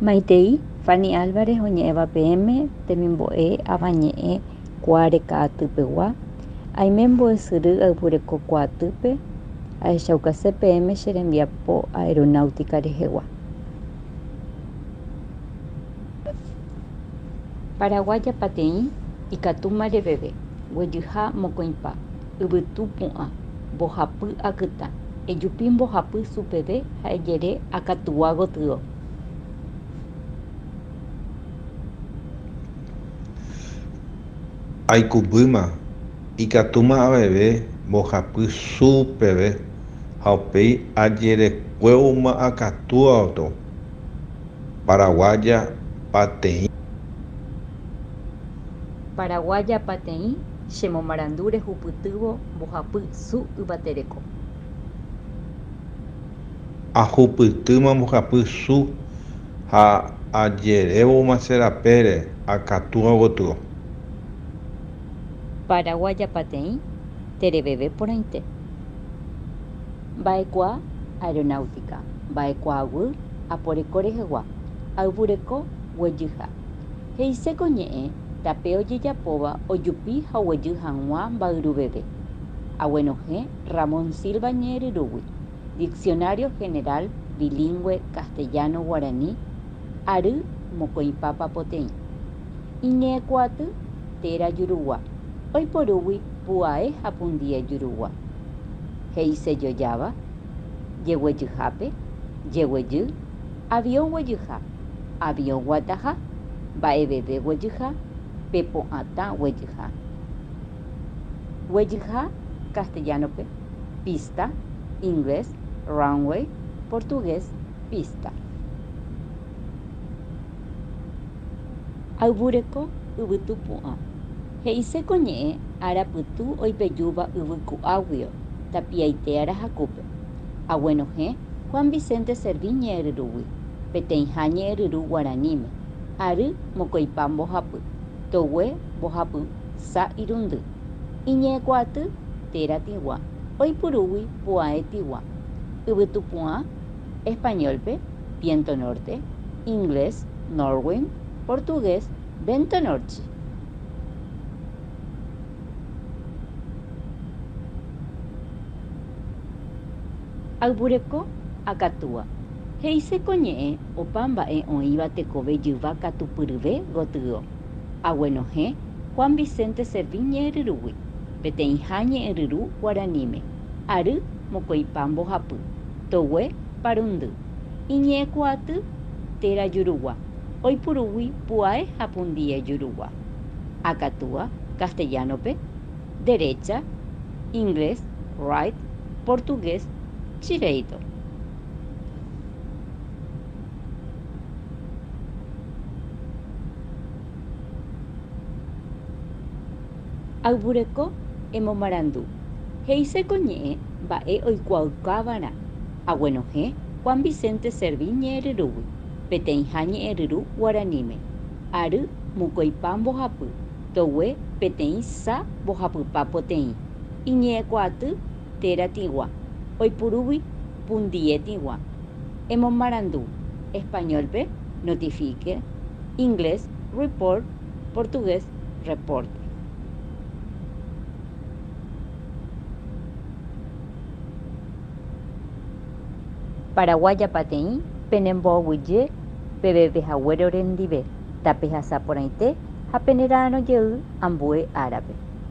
Maitei, Fanny Álvarez oñe'ẽva peẽme temimbo'e avañe'ẽ kuaareka atýpegua, aime mbo'esyry ayvureko kuaatýpe, ahechaukase peẽme che rembiapo aeronáutica rehegua. Paraguaya pateĩ, ikatúma reveve, guejyha mokõipa, yvytu pu'ã, mbohapy akytã, ejupi mbohapy supeve ha ejere akatúa gotyo. Aikũmbýma, ikatúma aveve mbohapy su peve ha upéi ajerekuévoma akatúa gotyo. Paraguaya pateĩ. Paraguaya pateĩ chemomarandu rehupytývo mbohapy su yvatereko. Ahupytýma mbohapy su ha ajerévoma che rapére akatúa gotyo. Paraguaya pateĩ, tereveve porãite. Mba'ekuaa aeronáutica, mba'ekuaaguy aporeko rehegua, ayvureko guejyha. He'ise ko ñe'ẽ tape ojejapóva ojupi ha oguejy hag̃ua mba'yruveve. Aguenohẽ Ramón Silva ñe'ẽryrúgui, Diccionario General Bilingũe Castellano-Guaraní, ary mokõipa papoteĩ. Iñe'ẽkuaaty téra jurugua, oiporúgui pu'ae ha pundie jurugua. He'isejojáva, jeguejyhápe, jeguejy, aviõ guejyha, aviõ guataha, mba'eveve guejyha, pepo'atã guejyha. Guejyha castellano-pe, pista, inglés, runway, portugués, pista. Ayvureko yvytu pu'ã. He'ise ko ñe'ẽ ára pytu oipejúva yvyku'águio tapiaite arahakúpe. Aguenohẽ Juan Vicente Servín ñe'ẽryrúgui, peteĩha ñe'ẽryru guaraníme, ary mokõipa mbohapy, togue mbohapy sa irundy. Iñe'ẽkuaaty téra tĩgua, oipurúgui pu'ae tĩgua. Yvytu pu'ã, español-pe, viento norte, inglés, north wind, portugués, vento norte. Ayvureko akatúa. He'ise ko ñe'ẽ opa mba'e oĩva tekove jyva katupyryve gotyo. Aguenohẽ Juan Vicente Servín ñe'ẽryrúgui, peteĩha ñe'ẽryru guaraníme, ary mokõipa mbohapy, togue parundy. Iñe'ẽkuaaty téra jurugua, oipurúgui pu'ae ha pundie jurugua. Akatúa, castellano-pe, derecha, inglés, right, portugués, direito. Ayvureko emomarandu. He'ise ko ñe'ẽ mba'e oikuaaukavarã. Aguenohẽ Juan Vicente Servín ñe'ẽryrúgui, peteĩha ñe'ẽryru guaraníme, ary mokõipa mbohapy, togue peteĩ sa mbohapypa poteĩ. Iñe'ẽkuaaty téra tĩgua, oipurúgui pundie tĩgua. Emomarandu, español-pe, notifique, inglés, report, portugués, reporte. Paraguaya pateĩ, penemboaguyje pevevehaguére orendive, tapehasa porãite ha penera'arõ jey ambue árape.